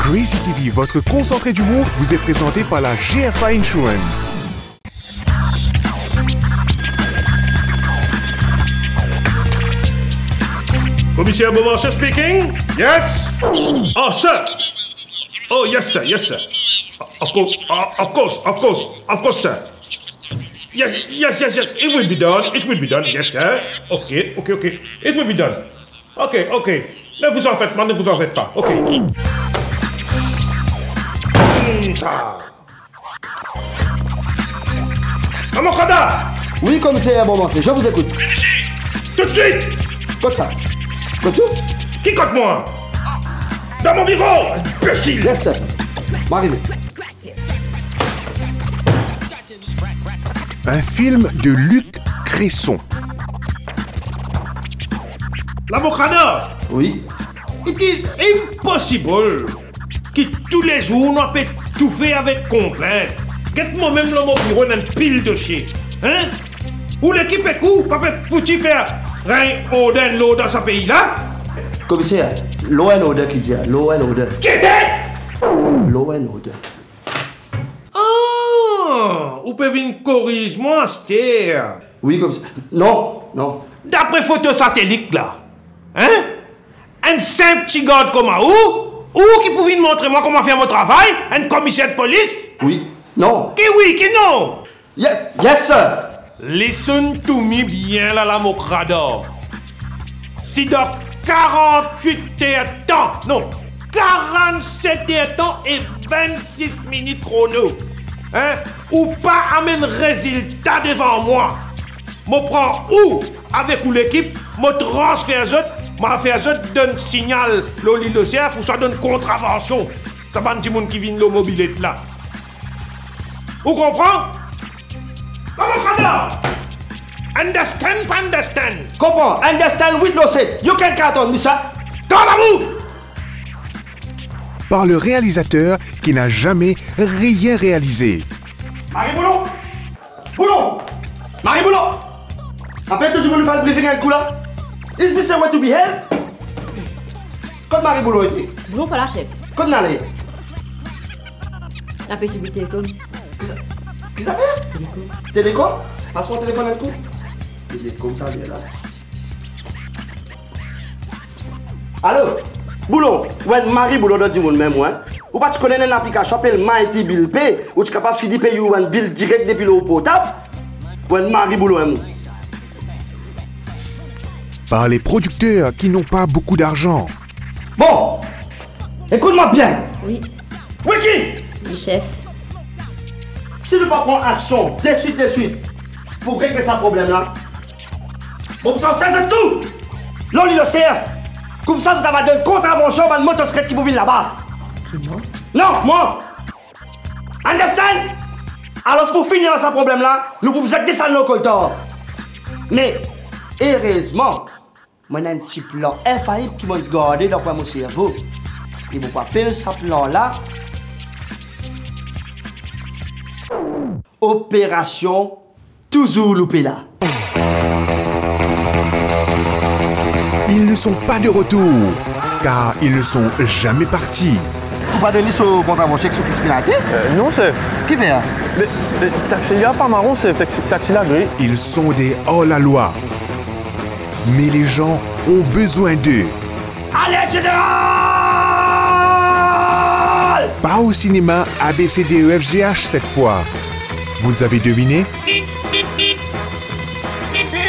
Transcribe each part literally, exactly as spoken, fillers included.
Crazy T V, votre concentré d'humour, vous est présenté par la G F I Insurance. Commissaire Beaumarchais speaking. Yes. Oh, sir. Oh, yes, sir. Yes, sir. Of course, uh, of course, of course, of course, sir. Yes, yes, yes, yes. It will be done. It will be done. Yes, sir. Okay, okay, okay. It will be done. Okay, okay. Ne vous en faites pas, ne vous en faites pas. Okay. Sa. Lamokrada! Oui, commissaire Beaumarchais, je vous écoute. Tout de suite! Kot sa? Kot ou? Ki kot mwa? Dans mon bureau, imbécile! Yes, sir. Mo arive. Un film de Luc Cresson. Lamokrada! Oui. It is impossible ki toulezour nou pe toufe avek konplint. Get mwa mem lor mo biro ena enn pil dosie. Hein? Ou lekip ek ou pa pe fouti fer règn order and law dan sa pei la? Commissaire, law and order ki dir, law and order. Ki dir? Law and order. Ah, ou pe vinn koriz mwa aster. Oui, commissaire. Non, non. Dapre foto satelit la, hein? Enn sinp ti gard kouma ou, ou ki pou vinn montre mwa kouma fer mo travay, enn komiser de polis? Oui, non. Ki wi, ki non? Yes, yes, sir. Listen to me bien la, Lamokrada. Si dan karant-wit er tan, non, karant-set er tan e vennsis minit krono, hein, ou pa amenn rezilta devan mwa, mo pran ou avek ou lekip, mo transfer zot, mo fer zot donn signal lor Lil Loser, ouswa donn kontravansion sa bann dimoun ki vinn lor mobilet la. Ou konpran? Lamokrada! Understand, pa understand? Konpran, understand with no say. You can count on me, sir. Dans la boue! Par le réalisateur qui n'a jamais rien réalisé. Mari Boulon! Boulon! Mari Boulon! Apel tou dimoun, nou fer briefing enn kou la. Is this a way to behave? Kot Mari Boulon ete? Boulon pa la, sef. Kot li ale? Li pe swiv telekom. Ki sa, ki zafer? Telekom. Telekom? Pas mwa telefonn enn kou. Telekom sa, li la. Alo, Boulon, ou enn Mari Boulon dan dimoun mem, wi. Ou pa ti konn ena enn aplikasion apel Mighty Bill Pay, ou ti kapav fini pey ou bann bil direk depi lor portab? Ou enn Mari Boulon, wi. Par les producteurs qui n'ont pas beaucoup d'argent. Bon, écoute-moi bien. Wi. Wiki! Wi, sef. Si nou pa pran aksion deswit, deswit, pou regle sa problem la, mo pou transfer zot tou lor Lil Loser. Koumsa, zot ava donn kontravansion bann motosiklet ki pou vinn laba. Ki mwa? Non, mwa. Understand? Alor, pou fini ar sa problem la, nou pou bizin desann lor koltar. Me, erezman, mo ena enn ti plan infaib ki mo garde dan kwin mo servo. E mo pou apel sa plan la Opération Touzour Loupe La. Ils ne sont pas de retour, car ils ne sont jamais partis. Ou pa donn li so kontravansion ek so fix penalti? Euh, non, sef. Kifer? Me, me, taxi la pa maron, sef, taxi, taxi la gri. Ils sont des hors-la-loi. Mais les gens ont besoin d'eux. Alerte générale! Pas au cinéma A B C D E F G H cette fois. Vous avez deviné? Li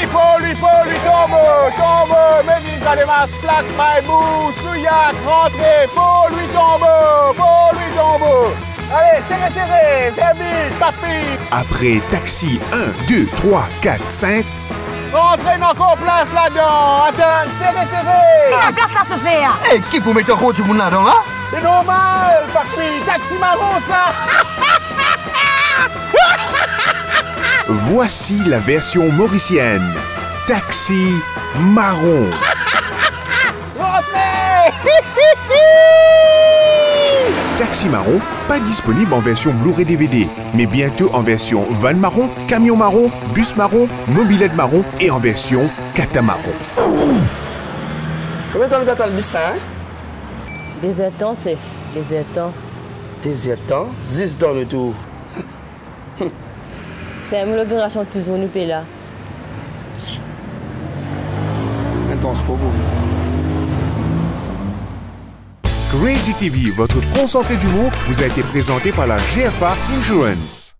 pou, li pou, li tonbe, tonbe, Memi, Zademas, Flat, Maymou, Souyak, rantre, pou li tonbe, pou li tonbe. Ale, sere, sere, Verbi, Papi. Après taxi un, deux, trois, quatre, cinq. Rantre, ena ankor plas ladan. Atann, sere, sere. Ki laplas la, sofer? E ki pou met ankor dimoun ladan la? Se normal, Papi, taxi maron sa. Voici la version mauricienne. Taxi maron. Rantre! Taxi Maron, pas disponible en version Blu-ray D V D, mais bientôt en version van maron, camion maron, bus maron, mobilette maron et en version catamaran. Konbien tan nou pe atann bis la, hein? De zer tan, sef. Dezertan. Dezertan? Zis dan nou tour. Servi mo loperasion touzour nou pe la. Enn transpor pou ou. Crazy T V, votre concentré d'humour, vous a été présenté par la G F A Insurance.